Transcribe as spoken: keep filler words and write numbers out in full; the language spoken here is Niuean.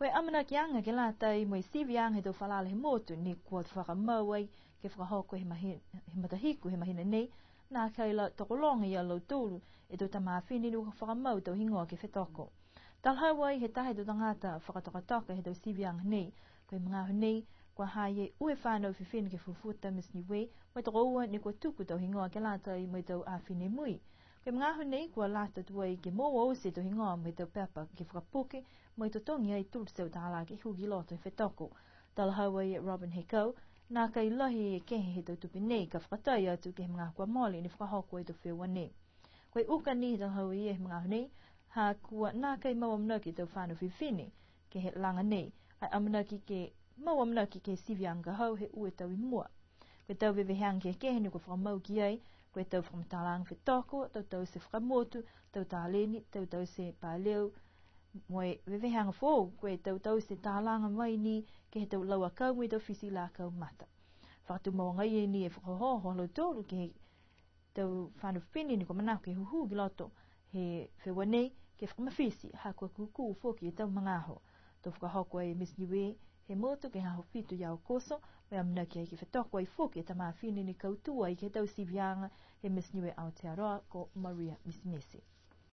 Ko e amanakiaga ke lata mo e siviaga he tau falala he motu ne kua fakamau ai ke fakahoko he mahi-, he matahiku he mahina nei, nākai la tokologa ia lautolu e tau tamafine ne kua fakamau tau higoa ke fetoko. Talahau ai he taha he tau tagata fakatokatoka he tau siviaga nei, ko e magaaho nei, kua ha ha i ai ua e fānau fifine ke fufuta Miss Niue, mo e tokoua ne kua tuku tau higoa ke lata mo e tau afine mui. Ko e magaaho nei, kua lata tuai ke moua oti e tau higoa mo e tau pepa ke fakapuke, mo e totogi ai tolu e teau tālā ke hū ki loto he fetoko. Talahau ai e Robin Hekau, nākai lahi e kehe he tau tupe nei ka fakatai atu ke he magaaho kua mole ne fakahoko e tau feua nei. Ko e uka ni he talahau e ia he magaaho nei, ha kua nākai mau amanaki e tau fānau fifine ke he laga nei, ai amanaki ke mau amanaki ke he siviaga ka hau he ua e tau i mua. Ko e tau veveheaga kehekehe ne kua fakamau ki ai, ko e tau fakamatalaaga fetoko, tau taute fakamotu, tau taleni, tau taute paleu, mo e veveheaga foou, ko e tau taute talaga mai ni ke he tau lau akau mo e tau fiti lakau mata. Fakatumau agaia ni e fakaohooho ha lautolu ke he tau fānau fifine ne kua manako ke hūhū ki loto he feua nei, ke fakamafiti, ha kua kūkū foki e tau magaaho. To fakahoko e Miss Niue he motu ke he aho fitu ia Aokuso, mo e amanaki ai ke fetoko ai foki e tamafine ne kautū ai ke he tau siviaga he Miss Niue Aotearoa ko Maria Misimisi.